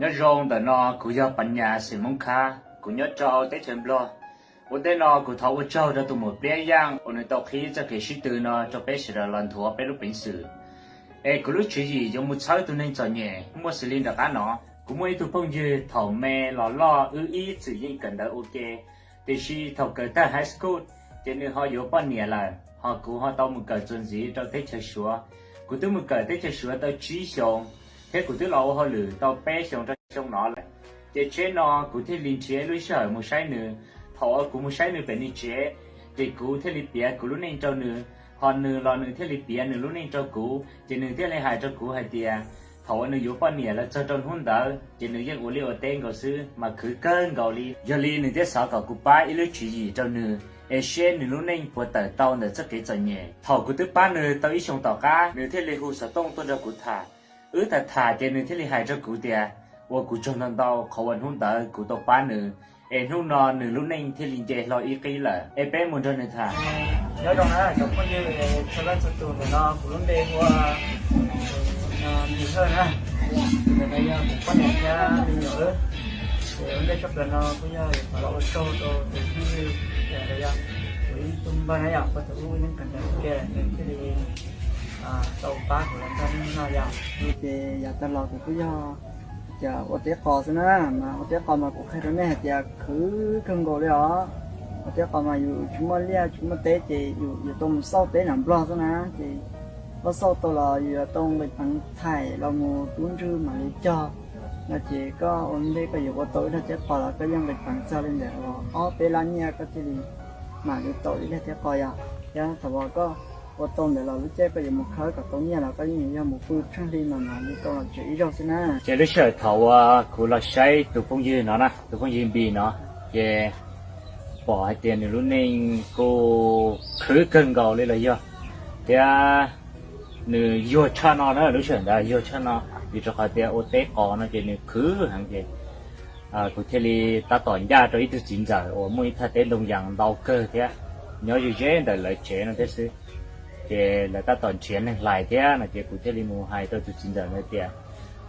Nyob zoo ntawm no, kuv yog Pas Nyas xeem Hmoob Khab, kuv nyob rau teb chaws Nplog. Ua ntej no kuv thov ua tsaug rau tus muam Pliab Yaj uas nws tau qhib txoj kev sib tw no rau peb sawv daws los nthuav peb lub peev xwm. Es kuv lub tswv yim yuav mus txhawb tus neeg txom nyem muaj xws li nram qab no. Kuv muaj ib tug phooj ywg thaum me los loj wb ib txwm yeej kawm ntawv ua ke, tiam sis thaum kawm tag high school ces nws ho yuav poj niam lawm, ho kuv ho tau mus kawm txuas ntxiv rau teb chaws Suav. Kuv twb mus kawm teb chaws Suav tau tsib xyoos, thiab kuv twb los ua hauj lwm tau peb xyoos rau xyoo no lawm. Ces tsheb no kuv thiaj li nrhiav lub sij hawm mus saib nws. Thaum uas kuv mus saib nws pem nws tsev, ces kuv thiaj li piav kuv lub neej rau nws, ho nws los nws thiaj li piav nws lub neej rau kuv. Ces nws thiaj li hais rau kuv hais tias thaum uas nws yuav poj niam los txog rau hnub ntawd ces nws yeej ua liaj ua teb nkaus xwb mas khwv kawg nkaus li. Yog li nws thiaj xav kom kuv pab ib lub tswv yim rau nws, es seb nws lub neej puas tawm tau ntawm txoj kev txom nyem. Thaum kuv twb pab nws tau ib xyoos tom qab, nws thiaj li hu xov tooj tuaj nrog kuv tham. Wb tham tham ces nws thiaj li hais rau kuv tias ua kuv tsaug ntau ntau qhov uas hnub ntawd kuv tau pab nws, es hnub no nws lub neej thiaj li nce hlo ib qib lawm. Es peb mus nrog nws tham. Nyob zoo na cov phooj ywg txhua leej txhua tus, ntawm no kuv lub npe hu ua Ntim Hawj na. Ntawm no yog kuv poj niam thiab me nyuam wb. Ces ua ntej tshaj plaws no kuj yog yuav thov los ua tsaug rau tus phooj ywg, yog kuv ib tug npawg na yom, kuv tus ub yeej kawm ntawv ua ke, nws thiaj li tau pab kuv los nrog nej no yom. Ces yav tag los kuv kuj yog cas ua teb qos xwb na, mas ua teb qos mas kuv qhia rau nej hais tias khwv kawg nkaus li os. Ua teb qos mas yus tsis muaj liaj tsis muaj teb ces yus yuav tau mus xauj teb nram Nplog xwb na, ces koj xauj tau los yus yuav tau nqis peev thaim los mus tub ntswg mam li cog no, ces koj ua ntej koj yuav ua tau ib daig teb qos los koj yeej nqis peev txog li ntawm uas ob peb lab nyiaj koj thiaj li mam li tau ib daig teb qos yom. Thiab thaum uas koj ua tau ntawd los lub caij koj yuav mus khawb kom tau nyiaj los koj yeej yuav yog mus pw tsheej hli mas mam li tau los tsev ib zaug xwb na. Ces lub sij hawm thaum uas kuv los saib tus phooj ywg no na, tus phooj ywg Npis no, ces pom hais tias nws lub neej kuj khwv kawg nkaus li los yog, thiab nws yuag tshaj no na, lub sij hawm ntawd yuag tshaj no, vim rau qhov tias ua teb qos no ces nws khwv heev ces kuv thiaj li tab tom ncaj rau ib tug txiv ntxawm uas muaj ib thaj teb ntoo yas ntau kawg thiab, nyob ze ze ntawm lawv tsev no thiab xwb. Ces lawv tab tom nrhiav neeg hlais thiab no ces kuv thiaj li mus hais rau tus txiv ntxawm ntawd tias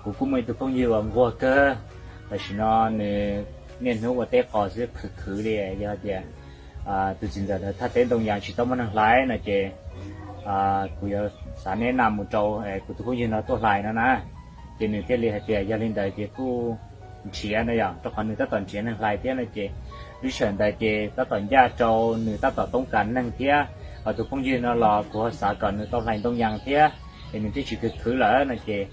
kuv kuj muaj ib tug phooj ywg uas nquag kawg, tam sim no nws niaj hnub ua teb qos xwb khwv khwv li, yog tias tus txiv ntxawm ntawd thaj teb ntoo yas tsis tau muaj neeg hlais no ces kuv yuav xav neb na mus rau kuv tus phooj ywg no tuaj hlais no na. Ces nws thiaj li hais tias yog li ntawd ces kuj nrhiav no yom, rau qhov nws tab tom nrhiav neeg hlais thiab no ces lub sij hawm ntawd ces tab tom ncaj rau nws tab tom toob kas neeg thiab. Ho tus phooj ywg no los kuv ho xav kom nws tau hlais ntoo yas thiab, es nws twb tsis khwv khwv lawm no ces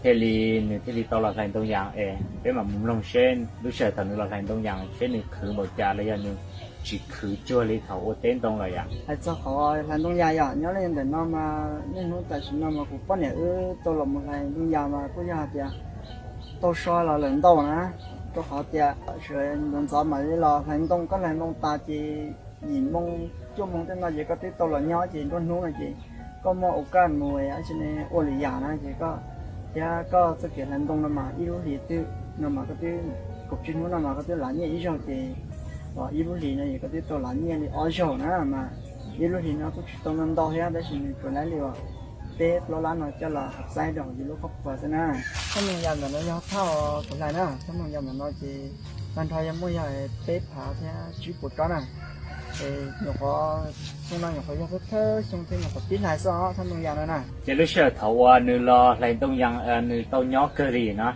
thiaj li nws thiaj li tau los hlais ntoo yas es peb mam mus mloog seb lub sij hawm thaum nws los hlais ntoo yas seb nws khwv npaum cas los yog nws tsis khwv cuag li thaum ua teb ntoo lawm yom. Hais txog qhov hlais ntoo yas yom, nyob li ntawm no mas niaj hnub tam sim no mas kuv poj niam wb tau los mus hlais ntoo yas mas kuj yog hais tias tau so los lawm ntau na, rau qhov tias sawv ntxov ntxov mam li los hlais ntoo, koj hlais ntoo tas ces yim moo cuaj moo tej no ces koj twb tau los nyob ces nruab hnub no ces koj muaj ua kaj mus ua tsi ne ua lwm yam na ces koj, thiab koj txoj kev hlais ntoo no mas ib lub hlis twg no mas koj twb kaum tsib hnub no mas koj twb lav nyiaj ib zaug ces ib lub hlis no ces koj twb tau lav nyiaj li ob zaug na mas ib lub hlis no kuj tsis tau ntau ntau thiab tab sis nws tsuas laib li uas peb plaub lab no coj los hab xaib rau hauv yus lub qhuab qhuas xwb na. Thaj ntoo yas ntawm no yog thaj kuv hlais na, thaj ntoo yas ntawm no ces tag nrho yog muaj yog peb phav thiab tsib puas tsob na. Es nyuam qhuav xyoo no nyuam qhuav yog thawj thawj xyoo thiab nyuam qhuav pib hlais xwb os thaj ntoo yas no na. Ces lub sij hawm thaum uas nws los hlais ntoo yas nws tau nyob kawg li no,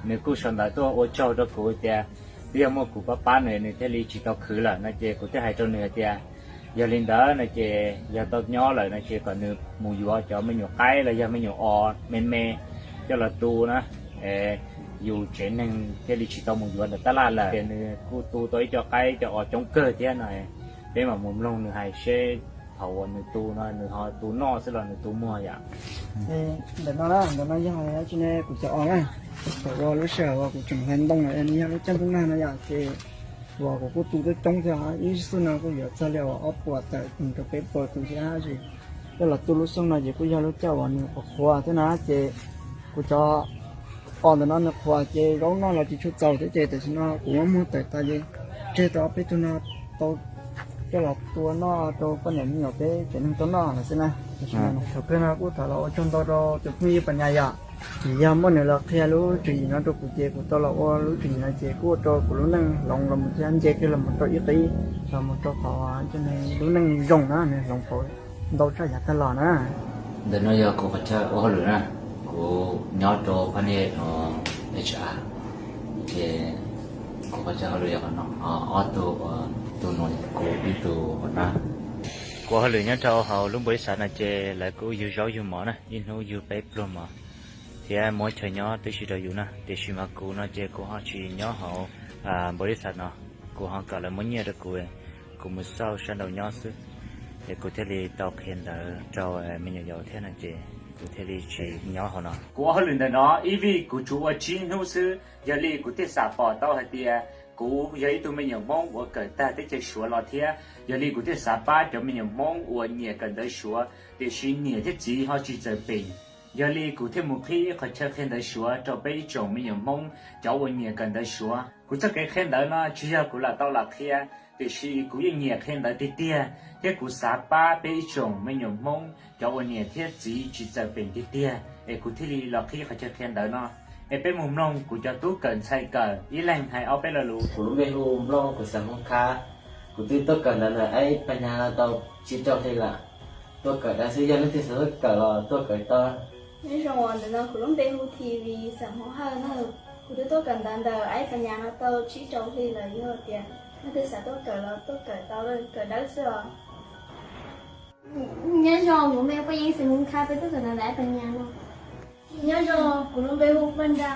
nws kuj sau ntawv tuaj ua tsaug rau kuv tias twb yog muaj kuv pab pab nws, nws thiaj li tsis tau khwv lawm no ces kuv thiaj hais rau nws hais tias yog li ntawd no ces yog tau nyob lawm no ces kom nws mus yuav cov me nyuam qaib los yog me nyuam os me me coj los tu na. Yus tsev neeg thiaj li tsis tau mus yuav ntawm tab laj lawm, ces nws kuj tu tau ib co qaib ib co os coob kawg thiab no. Peb mam mus mloog nws hais seb thaum uas nws tu no nws ho tu noj xwb los nws tu muag yom. Ntawm no na, ntawm no yog tsi ne kuv cov os na, thaum uas lub sij hawm uas kuv tseem hlais ntoo no nws yog lub caij ntuj nag no yom ces uas kuv kuj tu coob coob thiab, ib xyoos no kuj yuav txog li uas ob puas tawm rau peb puas tus thiab. Ces coj los tu lub xyoo no ces kuj yog lub caij uas nws qhuav qhuav thiab na, ces kuv cov os ntawm no nws qhuav ces zaub noj los tsis tshua txaus thiab ces tam sim no kuv muab muag tawm tas ces tseg tau ob peb tug no tau coj los tua noj rau poj niam me nyuam peb tsev neeg tau noj lawm xwb na. Thaum kawg no kuj thov los ua tsaug ntau rau tus phooj ywg Pas Nyas yom, Yog muaj nws los qhia lub tswv yim no rau kuv ces kuv tau los ua lub tswv yim no ces kuj ua rau kuv lub neej hloov los thiab nce kiag los rau ib qib, los rau qhov lub neej zoo na, nws hloov pauv ntau tshaj yav tag los na. Ntawm no yog kuv qhov chaw ua hauj lwm na, kuv nyob rau pab nej no, H R, ces kuv qhov chaw hauj lwm yog qhov no, ob tug, tus no kuv ib tug qhov na. Kuv ua hauj lwm nyob rau hauv lub npaus lis xav no ces lawv kuj yug zaub yug mov na, ib hnub yug peb pluag mov thiab muab chaw nyob tib si rau yus na. Tiam sis mas kuv no ces kuv ho tsis nyob hauv npaus lis xav no, kuv ho kom lawv muab nyiaj rau kuv, kuv mus xauj sab nraud nyob xwb. Es kuv thiaj li tau qhia ntawv rau me nyuam yaus thiab no ces kuv thiaj li tsis nyob hauv no. Kuv ua hauj lwm ntawm no ib vij kuv tsuas ua tsib hnub xwb, yog li kuv thiaj xam pom tau hais tias kuv yog ib tug me nyuam Hmoob uas kawm tag teb chaws Suav los thiab, yog li kuv thiaj xav pab cov me nyuam Hmoob uas nyiam kawm ntawv Suav tiam sis niam thiab txiv ho tsis txawm peem. Yog li kuv thiaj mus qhib qhov chaw qhia ntawv Suav rau peb ib tsoom me nyuam Hmoob cov uas nyiam kawm ntawv Suav. Kuv txoj kev qhia ntawv no tsis yog kuv lam tau lam qhia, tiam sis kuv yeej nyiam qhia ntawv tiag tiag thiab kuv xav pab peb ib tsoom me nyuam Hmoob cov uas niam thiab txiv tsis txawm peem tiag tiag, es kuv thiaj li los qhib qhov chaw qhia ntawv no. Es peb mus mloog kuv cov tub kawm ntxhais kawm ib leeg hais ob peb lo lus. Kuv lub npe hu Nplooj, kuv xeem Hmoob Khab. Kuv twb tuaj kawm ntawv ntawm Aib Pab Nyab no tau tsib rau hli lawm. Tuaj kawm dawb xwb, yog leej twg xav tuaj kawm los tuaj kawm tau. Nyob zoo, ntawm no kuv lub npe hu Thi Viv, xeem Hmoob Hawj na. Kuv twb tuaj kawm ntawv ntawm Aib Pab Nyab no tau tsib rau hli lawm, yog tias leej twg xav tuaj kawm los tuaj kawm tau, kawm dawb xwb os. Nyob zoo, kuv lub npe Paj Yeeb, xeem Hmoob Khab, peb tuaj kawm ntawv ntawm Aib Pab Nyab no. Nyob zoo, kuv lub npe hu Paj Nra,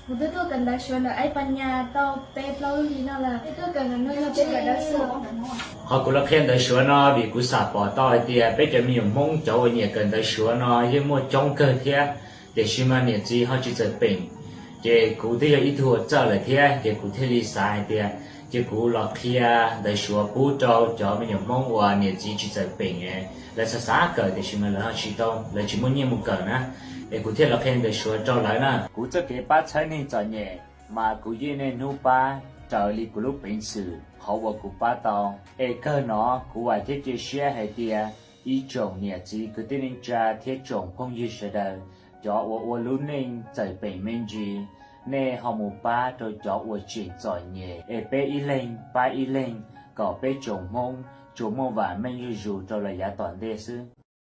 kuv twb tuaj kawm ntawv Suav ntawm Aib Pab Nyab tau peb plaub lub hli no lawm, peb tuaj kawm ntawv no yog peb kawm dawb xwb os. Qhov kuv los qhia ntawv Suav no vim kuv xam pom tau hais tias peb cov me nyuam Hmoob cov uas nyiam kawm ntawv Suav no yeej muaj coob kawg thiab, tiam sis mas niam txiv ho tsis txawm peem. Ces kuv twb yog ib tug uas txawj lawm thiab, ces kuv thiaj li xav hais tias ces kuv los qhia ntawv Suav pub rau cov me nyuam Hmoob uas niam txiv tsis txawm peem, lawv xav xav kawm tiam sis mas lawv ho tsis tau, lawv tsis muaj nyiaj mus kawm na, es kuv thiaj los qhia ntawv Suav rau lawv na. Kuv txoj kev pab txhawb neeg txom nyem mas kuv yeej niaj hnub pab raws li kuv lub peev xwm qhov uas kuv pab tau. Es kawg no kuv vam thiab cia siab hais tias ib tsoom niam txiv kwv tij neej tsa thiab tsoom phooj ywg sawv daws, cov uas ua lub neej txawm peem me ntsis, nej ho mus pab rau cov uas tseem txom nyem, es peb ib leeg pab ib leeg kom peb tsoom Hmoob tsuas muaj vam meej zuj zus rau lawm yav tom ntej xwb.